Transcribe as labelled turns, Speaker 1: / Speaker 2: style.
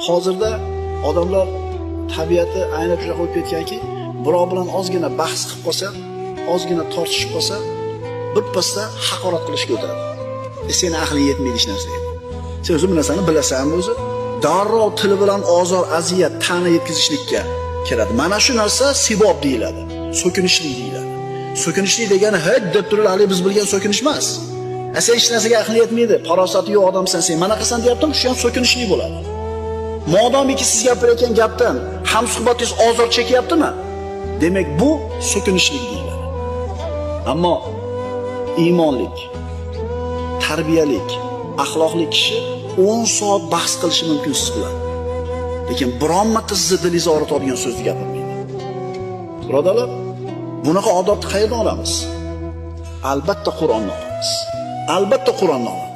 Speaker 1: Hozirda odamlar tabiati aynan shunaqa bo'lib ketganki, birov bilan ozgina bahs qilib qolsa, ozgina tortishib qolsa, birpasda haqorat qilishga o'tadi. Seni aqling yetmaydi hech narsaga. Sen o'zi bu narsani bilasanmi o'zi? Darrov tili bilan ozor, aziyat, ta'na yetkazishlikka kiradi. Mana shu narsa sibob deyiladi. So'kinishlik deyiladi. So'kinishlik degani hech deb turib hali biz bilgan so'kinish emas. Sen hech narsaga aqling yetmaydi, farosati yo'q odamsan sen. Mana qilsan deyaptim, shu ham so'kinishlik bo'ladi. Modomiki siz gapirayotgan gapdan ham suhbatingiz ozor chekyaptimi? Demak, bu so'kinishlik deyiladi. Ammo iymonlik, tarbiyalik, axloqli kishi 10 soat bahs qilishi mumkin siz bilan. Lekin biron marta sizni dilingizni og'ritadigan so'zni gapirmaydi. Birodarlar, bunaqa odobni qayerdan olamiz? Albatta Qur'ondan olamiz. Albatta Qur'ondan olamiz.